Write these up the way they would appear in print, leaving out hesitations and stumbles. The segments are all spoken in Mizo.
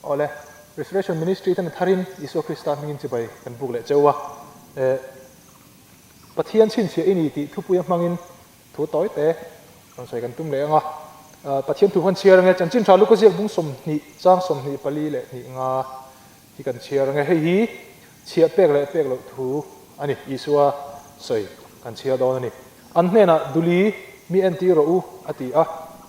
Awle, Restoration Ministry ten a tharin Isua Krista hmingin chibai kan buk leh cheu a. Eh, Pathian chhinchhiah i ni tih thupuia hmangin thu tawi te rawn sawi kan tum leh ang a. Pathian thu kan chhiar ange, Chanchin Tha Luka ziak bung 20 chang 24 leh 5 hi kan chhiar ange. Hei hi chhiah pek leh pek loh thu a ni, Isua sawi kan chhiar dawn a ni. An hnenah Duli mi entir rawh u a ti a,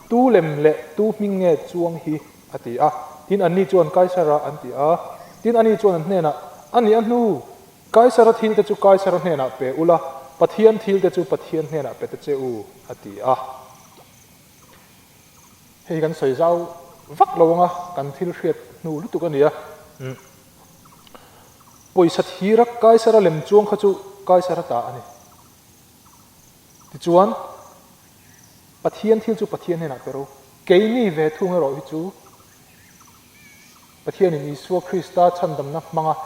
Tu lem leh tu hming nge chuang hi a ti a. Tin anni chuan Kaisara an ti a. Tin ani chuan an hnenah, A nih a hnu, Kaisara thil te chu Kaisara hnenah pe ula, Pathian thil te chu Pathian hnenah pe ta che u a ti a. Hei hi kan sawi zau vak lo anga kan thil hriat hnu lutuk a ni a. Pawisa thira Kaisara lem chuang kha chu Kaisara ta a ni. Tichuan, Pathian thil chu Pathian hnenah pe ro. Keini ve thung erawh hi chu Pathianin Isua Krista chhandamna hmanga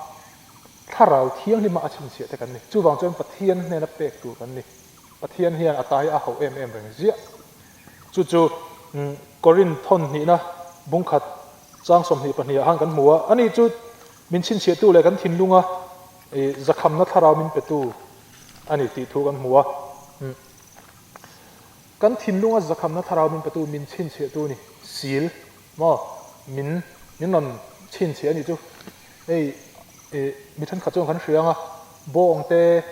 Thlarau Thianghlima a chhinchhiah te kan ni. Chuvang chuan Pathian hnena pek tur kan ni. Pathian hian a ta hi a hauh em em reng ziah. Chu chu Korinth thawn hnihna bungkhat chang 22 ah khan kan hmu a. Ani chu min chhinchhiahtu leh kan thinlunga zakhamna thlarau min petu a ni tih thu kan hmu a. Kan thinlunga zakhamna thlarau min petu min chhinchhiahtu a ni. Sil maw min min rawn chhinchhiah a nih chu. Hei mi thenkhat chuan kan hria ang a, bawng te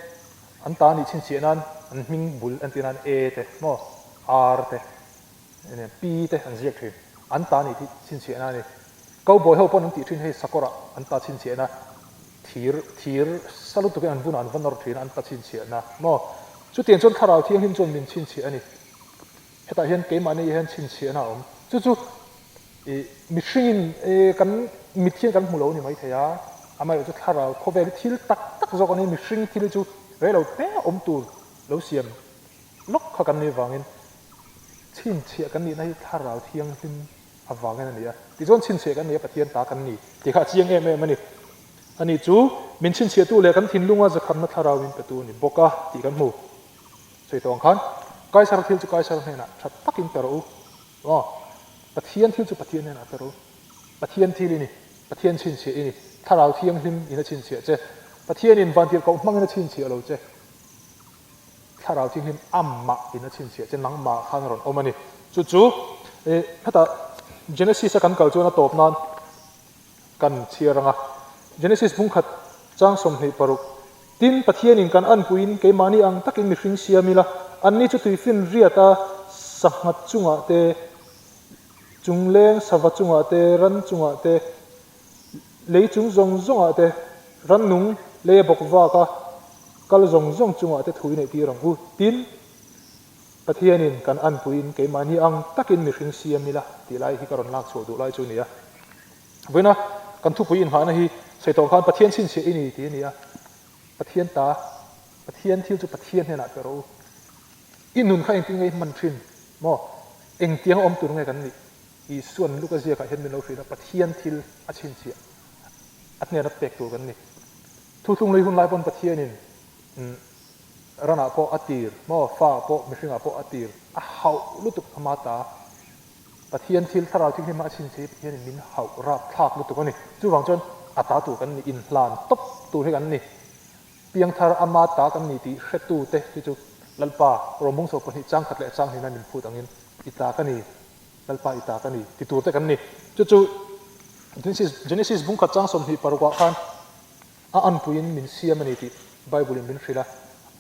an ta nih chhinchhiah nan an hming bul an tih nan E te maw R te P te an ziak thin. An ta nih chhinchhiah na a ni. Cowboy ho pawn an tih thin hei sakawrah an ta chhinchhiah na thir thir sa lutukin an vunah an va nawr thin a an ta chhinchhiah na maw. Chutiang chuan thlarau thianghlim chuan min chhinchhiah a ni. Hetah hian keimahni hian chhinchhiah na a awm. Chu chu ih mihringin ih kan mit hian kan hmu lo a ni maithei a, amaherawhchu thlarau khawvel hi thil tak tak zawk a ni mihring thil chu rei lo te awm tur lo siam lawk kha kan nih vangin chhinchhiah kan nihna hi thlarau thianghlim avangin a ni a. Tichuan chhinchhiah kan ni a, Pathian ta kan ni tih kha a chiang em em a ni. Ani chu min chhinchhiahtu leh kan thinlunga zakhamna thlarau min petu a ni bawk a tih kan hmu. Sawi tawh ang khan Kaisar thil chu Kaisar hnenah tha takin pe rawh u. Aw, Pathian thil chu Pathian hnenah pe rawh u. Pathian thil i ni, Pathian chhinchhiah i ni, Thlarau Thianghlim in a chhinchhiah che. Pathianin vantirhkoh hmangin a chhinchhiah lo che. Thlarau Thianghlim amah in a chhinchhiah che, nangmah khan a rawn awm a ni. Chu chu hetah Genesis a kan kal chuan a tawp nan kan chhiar ang a. Genesis bungkhat chang 26, Tin, Pathianin kan anpuiin keimahni ang takin mihring siam ila, anni chu tuifin riata sangha chungah te, chungleng sava chungah te, ran chungah te, lei chung zawng zawngah te, rannung lei a bawk vak a, kal zawng zawng chungah te thu i neih tir ang u. Tin, Pathianin kan anpuiin keimahni ang takin mihring siam ila tih lai hi ka rawn lak chhuah duh lai chu a ni a. Vawiina kan thupui inhahna hi sawi tawh khan Pathian chhinchhiah i ni tih a ni a. Pathian ta, Pathian thil chu Pathian hnenah pe rawh u. I nun kha engtin nge i hman thin maw? Engtiang a awm tur nge kan nih? Isuan Luka ziakah hian min lo hrilh a, Pathian thil a chhinchhiah a hnena pek tur kan ni. Thuthlung lei hun lai pawn Pathianin ranah pawh a tir maw, fa pawh mihringah pawh a tir a hauh lutuk ama ta. Pathian thil thlarau thianghlim a chhinchhiah hi Pathianin min hauh rap thlak lutuk a ni. Chuvang chuan a ta tur kan ni, inhlan tawp tur hi kan ni. Piangthar ama ta kan ni tih hretute hi chu Lalpa Rawmung 12 chang khat leh chang hnihna min phut angin i ta ka ni. Lalpa i ta ka ni ti tur te kan ni. Chu chu Genesis Genesis bungkhat chang 26 ah khan a anpuiin min siam a ni tih Bible in min hrilh a.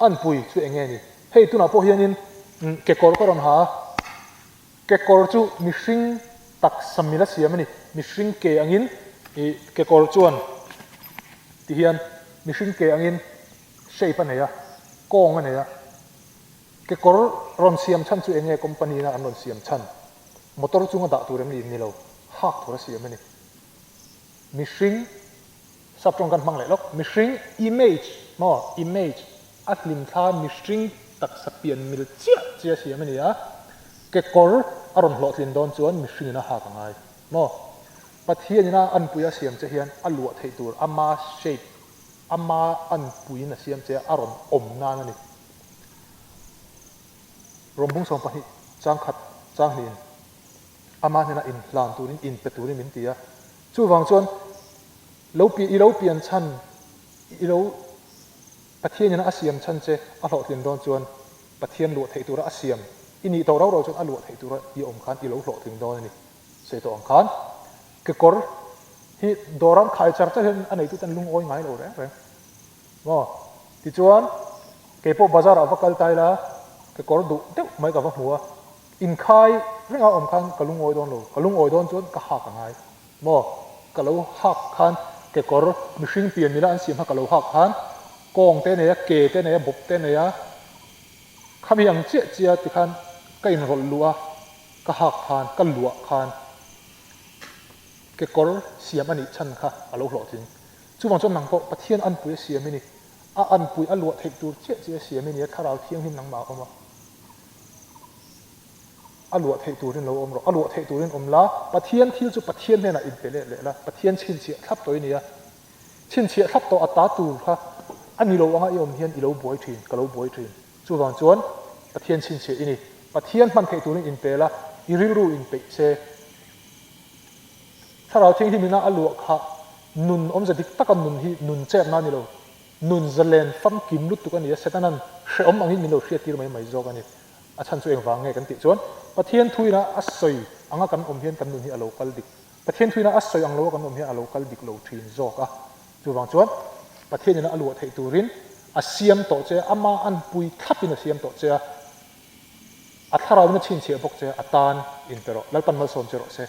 Anpui chu eng nge ni? Hei tunah pawh hianin kekawr ka rawn ha a, kekawr chu mihring taksa mil a siam a ni. Mihring ke angin ih kekawr chuan ti hian mihring ke angin shape a nei a, kawng a nei a. Kekawr rawn siam chhan chu eng nge company ina an rawn siam chhan? Motor chunga dah tur em ni? Ni lo, hak tur a siam a ni. Mihring, sap tawng kan hmang leh lawk, mihring image maw, image, a hlim thla mihring taksa pian mil chiah chiah a siam a ni a, kekawr a rawn hlawhtlin dawn chuan mihring in a hak a ngai maw? Pathian ina anpui a siam che hian a luah theih tur ama shape, ama anpuiin a siam che a rawn awm nan a ni. Rawmbung 12 chang khat chang hnihin ama hnena inhlan turin inpe turin min ti a. Chuvang chuan lo pi i lo pian chhan i lo Pathian in a siam chhan che a hlawhtlin dawn chuan Pathian luah theih tura a siam i nih tawh rau rau chuan a luah theih tura i awm khan i lo hlawhtling dawn a ni. Sawi tawh ang khan kekawr hi dawr an khai char char hian a neitute an lungawi ngai lo reng reng maw? Tichuan keipawh bazar ah va kal ta ila kekawr duh deuh mai ka va hmu a, inkhai rengah awm khan ka lungawi dawn lo, ka lungawi dawn chuan ka hak a ngai maw? Ka lo hak khan kekawr mihring pian nila an siam kha ka lo hak khan kawng te nei a, ke te nei a, bawp te nei a, khami ang chiah chiah tikhan ka inrawlh luh a. Ka hak khan, ka luah khan kekawr siam a nih chhan kha a lo hlawhtling. Chuvang chuan nang pawh Pathian anpui a siam i ni. A anpui a luah theih tur chiah chiah a siam i ni a, Thlarau Thianghlim nangmah a awm a. A luah theih turin lo awm rawh. A luah theih turin awm la, Pathian thil chu Pathian hnenah inpe let leh la, Pathian chhinchhiah thlap tawh i ni a. Chhinchhiah thlap tawh a ta tur kha a ni lo anga i awm hian i lo buai thin, ka lo buai thin. Chuvang chuan Pathian chhinchhiah i ni. Pathian hman theih turin inpe la, i rilru inpeih se. Thlarau Thianghlim ina a luah kha nun awmze dik taka nun hi nun chetna a ni lo. Nun zalen famkim lutuk a ni a, Setanan hrehawm angin min lo hriattir mai mai zawk a ni. A chhan chu engvang nge kan tih chuan Pathian thuina a sawi anga kan awm hian kan nun hi a lo kal dik. Pathian thuina a sawi ang loa kan awm hian a lo kal dik lo thin zawk a. Chuvang chuan Pathianin a luah theih turin a siam tawh che a, ama anpui thlapin a siam tawh che a, a thlarauin a chhinchhiah bawk che a, a tan inpe rawh. Lalpan malsawm che rawh se.